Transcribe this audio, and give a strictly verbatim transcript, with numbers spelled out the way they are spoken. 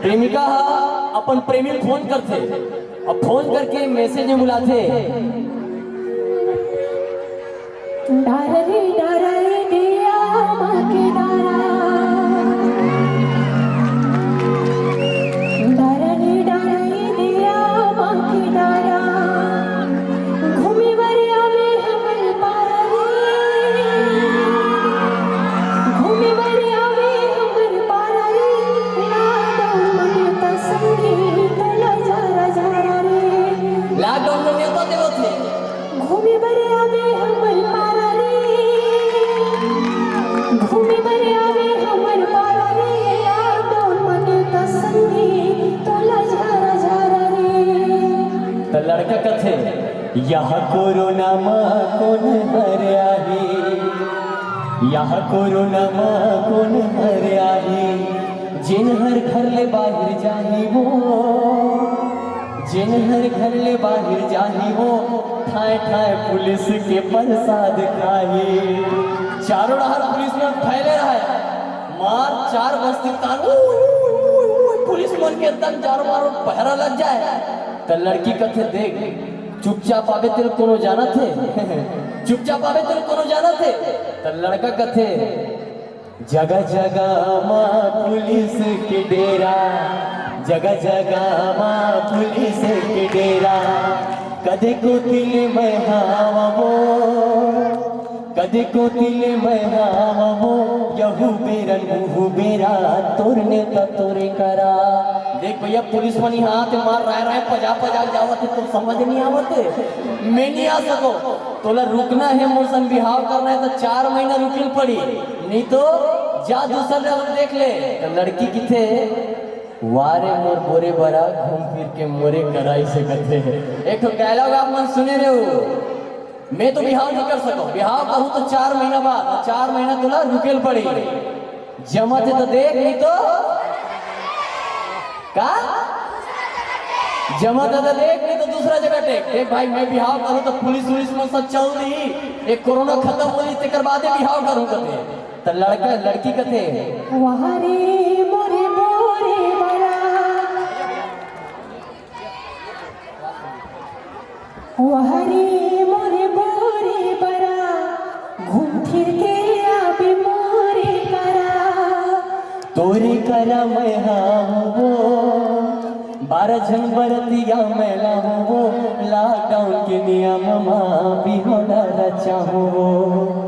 प्रेमिका ह अपन प्रेमी ल फोन करथे, अब फोन करके मैसेज में बुलाथे। डारा रे डारा ए दिया माँ के डारा, डारा रे डारा ए दिया माँ के डारा, घूमे बर आवे हमर पारा रे, घूमे बर आवे हमर पारा रे, लॉकडाउन में त संगी तोला झारा झारा रे। लॉकडाउन में नेवता देवत हे। घूमे बर आवे हमर पारा रे, घूमे बर आवे हमर पारा रे, लॉकडाउन में त संगी तोला झारा झारा रे। त लड़का कथे, यह कोरोना म कोन हर आही, यह कोरोना म कोन हर आही, जेन हर घर ले बाहिर जाही वो, जेन हर घर ले बाहिर जाही वो, ठाए ठाए पुलिस के प्रसाद खाही। चारों डहर पुलिस मन फैले रहय, मार चार बस्ती तान, उई, उई, उई, उई, पुलिस मन के एकदम चारों मारो पहरा लग जाय। त लड़की कथे, देख, चुपचाप आबे तेल कोनो जानत हे? चुपचाप आबे तेल कोनो जानत हे? त लड़का कथे, जगह जगह मा पुलिस के डेरा, जगह जगह मा पुलिस के डेरा, कदे कोती ले मैं हावं वो, कदे कोती ले मैं हावं वो, यहू बेरन उहू बेरा, तोर नेवता तोरे करा। देख भैया, पुलिस मन इहाँ आते मार राय राय पजा पजा के जावत हे, तो समझ नहीं आवत हे, मैं नहीं आ सको। तोला रुकना हे, मोर संग बिहाव करना हे, तो चार महीना रुकिल पड़ी, नहीं तो जा दूसर जगह देख ले। तो लड़की किथे, वारे मोर बोरे बरा, घूम फिर के मोरे करा, अइसे कथे। एक ठो डायलॉग आप मन सुने रहे हो, मैं तो बिहाव नहीं कर सको, बिहाव करूँ तो चार महीना बाद, चार महीना तोला रुकेल पड़ी। जमत हे तो देख, नहीं तो का? जमत हे तो देख, नहीं तो दूसरा जगह देख। देख भाई, मैं बिहाव करूँ तो पुलिस उलिस मन सब चल दी, ये कोरोना खत्म हो जाए, तेकर बादे बिहाव करूँ कथे। त लड़का, लड़की कथे, वाह रे मोरे बोरे बरा, वाह रे मोरे बोरे बरा, घूम फिर के आबे मोरे करा। तोरे करा मैं हावं वो, बारह झन बरतिया मैं लाहूँ वो, लॉकडाउन के नियम मा बिहाव ला रचाहूँ वो।